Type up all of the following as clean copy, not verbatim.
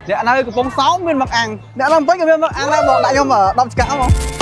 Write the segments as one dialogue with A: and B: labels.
A: អ្នកនៅកំពង់សោមមានមឹកអាំងអ្នកនៅភ្នំពេញក៏មានមឹកអាំងដែរបងដាក់ខ្ញុំ10ឆ្កាក់ហ្មង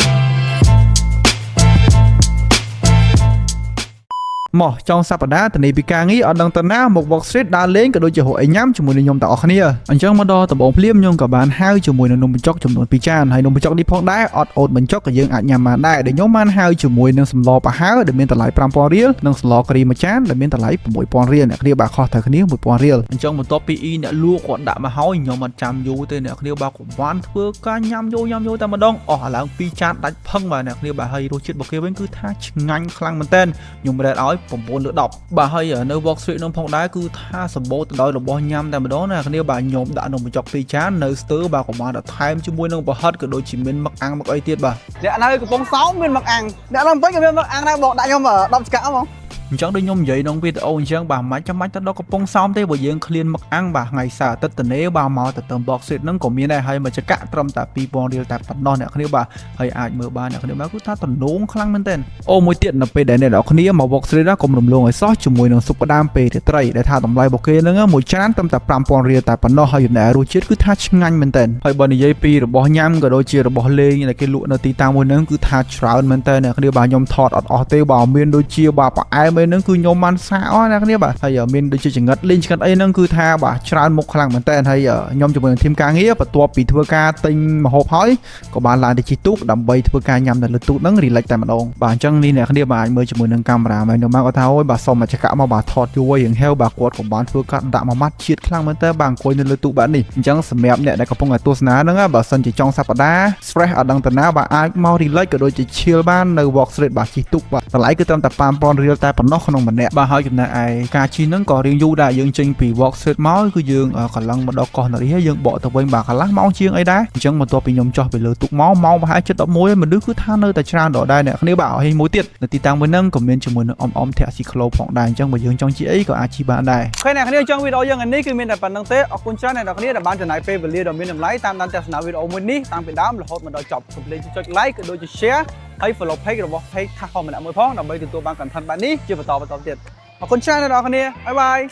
B: មកចុងសប្តាហ៍តនីពីការងារអត់ដឹងទៅណាមក Walk Street ដើរលេងក៏ដូចជារកអីញ៉ាំជាមួយនឹងខ្ញុំទាំងអស់គ្នាអញ្ចឹងមកដល់ដំបូងភ្លាមខ្ញុំក៏បានហៅជាមួយនឹងនំបញ្ចុកចំនួន2ចានហើយនំបញ្ចុកនេះផងដែរអត់អូតបញ្ចុកក៏យើងអាចញ៉ាំបានដែរដែលខ្ញុំបានហៅជាមួយនឹងសម្លប្រហើរដែលមានតម្លៃ5000រៀលនិងសម្លការីមួយចានដែលមានតម្លៃ6000រៀលអ្នកគ្នាបាទខុសត្រូវគ្នា1000រៀលអញ្ចឹងបន្ទាប់ពីអ៊ីអ្នកលក់គាត់ដាក់មកហើយខ្ញុំអត់ចាំយូរទេអ្នកគ្នាបាទក៏បានធ្វើការញ៉ាំយូរញ៉ាំយូរតែម្ដងអស់អាឡើង2ចានដាច់ផឹងបាទអ្នកគ្នាបាទហើយរសជាតិរបស់គេវិញគឺថាឆ្ងាញ់ខ្លាំងមែនតើខ្ញុំ rate ឲ្យ9លើ10បាទហើយនៅ Walk Street នោះផងដែរគឺថាសម្បូរទៅដោយរបស់ញ៉ាំតែម្ដងណាគ្នាបាទខ្ញុំដាក់នំបញ្ចុក2ចាននៅស្ទើបាទក៏បានតែថែមជាមួយនឹងប្រហិតក៏ដូចជាមានមឹកអាំងមឹកអីទៀតបាទ
A: អ្នកនៅកំពង់សោមមានមឹកអាំងអ្នកនៅភ្នំពេញក៏មានមឹកអាំងដែរបងដាក់ខ្ញុំ10ឆ្កាក់ហ្មង
B: អញ្ចឹងដូចខ្ញុំនិយាយក្នុងវីដេអូអញ្ចឹងបាទមិនចាំបាច់ទៅដល់កំពង់សោមទេបើយើងឃ្លានមឹកអាំងបាទថ្ងៃសៅរ៍អាទិត្យតនេបាទមកទៅទៅ box set ហ្នឹងក៏មានដែរហើយមួយចក្កត្រឹមតែ2000រៀលតែប៉ុណ្ណោះអ្នកគ្នាបាទហើយអាចមើលបានអ្នកគ្នាបាទគឺថាតំណងខ្លាំងមែនទែនអូមួយទៀតនៅពេលដែលអ្នកនរគ្នាមក box street ណាកុំរំលងឲ្យសោះជាមួយនឹងស៊ុបក្តាមពេលរាត្រីដែលថាតម្លៃរបស់គេហ្នឹងមួយចានត្រឹមតែ5000រៀលតែប៉ុណ្ណោះហើយចំណែករសជាតិគឺថាឆ្ងាញ់មែនទែនហើយបើនិយាយពីរបស់ញ៉ាំក៏ដូចជារបស់លេងដែលគេលក់នៅទីតាំងមួយហ្នឹងគឺថាច្រើនមែនទែនអ្នកគ្នាបាទខ្ញុំថតអត់អស់ទេបាទមានដូចជាបាទផ្អែមអីហ្នឹងគឺខ្ញុំបានសាកអស់អ្នកគ្នាបាទហើយមានដូចជាចង្រិតលេងចង្រិតអីហ្នឹងគឺថាបាទច្រើនមុខខ្លាំងមែនទែនហើយខ្ញុំជាមួយនឹង team ការងារបន្ទាប់ពីធ្វើការទិញម្ហូបហើយក៏បានឡើងទៅជិះទូកដើម្បីធ្វើការញ៉ាំនៅលើទូកហ្នឹង relax តែម្ដងបាទអញ្ចឹងនេះអ្នកគ្នាបាទអាចមើលជាមួយនឹងកាមេរ៉ាមែនមកគាត់ថាអូយបាទសុំមួយចក្កមកបាទថតយូររៀងហេវបាទគាត់ក៏បានធ្វើការដាក់មួយម៉ាត់ជាតិខ្លាំងមែនតើបាទអង្គុយនៅលើទូកបែបនេះអញ្ចឹងសម្រាប់អ្នកដែលកំពុងតែទស្សនាហ្នឹងបើសិនជាចុងសប្តាហ៍ fresh អត់ដឹងទៅណាបាទអាចមក relax ក៏ដូចជា chill បាននៅ Walk Street បាទជិះទូកបាទតម្លៃគឺត្រឹមតែ5000រៀលតែប៉ុណ្ណោះក្នុងម្នាក់បាទហើយចំណែកឯការជិះហ្នឹងក៏រៀងយូរដែរយើងចេញពី Walk Street មកគឺយើងកន្លងមកដល់កោះនរាយើងបកទៅវិញបាទកន្លះម៉ោងជាងអីដែរអញ្ចឹងបន្ទាប់ពីខ្ញុំចុះពីលើទូកមកម៉ោងប្រហែលជិត11មនុស្សគឺថានៅតែច្រើនដដែលអ្នកគ្នាបាទហើយមួយទៀតនៅទីតាំងមួយហ្នឹងក៏មានជាមួយនឹងអ៊ំអ៊ំធាក់ស៊ីក្លូផងដែរអញ្ចឹងបើយើងចង់ជិះអីក៏អាចជិះបានដែរ
A: OK អ្នកគ្នាចង់វីដេអូយើងថ្ងៃនេះគឺមានតែប៉ុណ្្នឹងទេអរគុណច្រើនអ្នកនរគ្នាដែលបានចំណាយពេលវេលាដ៏មានតម្លៃតាមដានទស្សនាវីដេអូមួយនេះតាំងពីដើមរហូតមកដល់ចប់កុំភ្លេចចុច like ក៏ដូចជា share ហើយ follow page របស់ page ថាហមម្នាក់មួយផងដើម្បីទទួលបាន content បែបនេះជាបន្តបន្តទៀតអរគុណច្រើនអ្នកនរគ្នាbye bye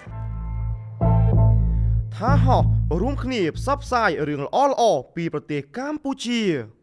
C: ថាហោះរួមគ្នាផ្សព្វផ្សាយរឿងល្អៗពីប្រទេសកម្ពុជា។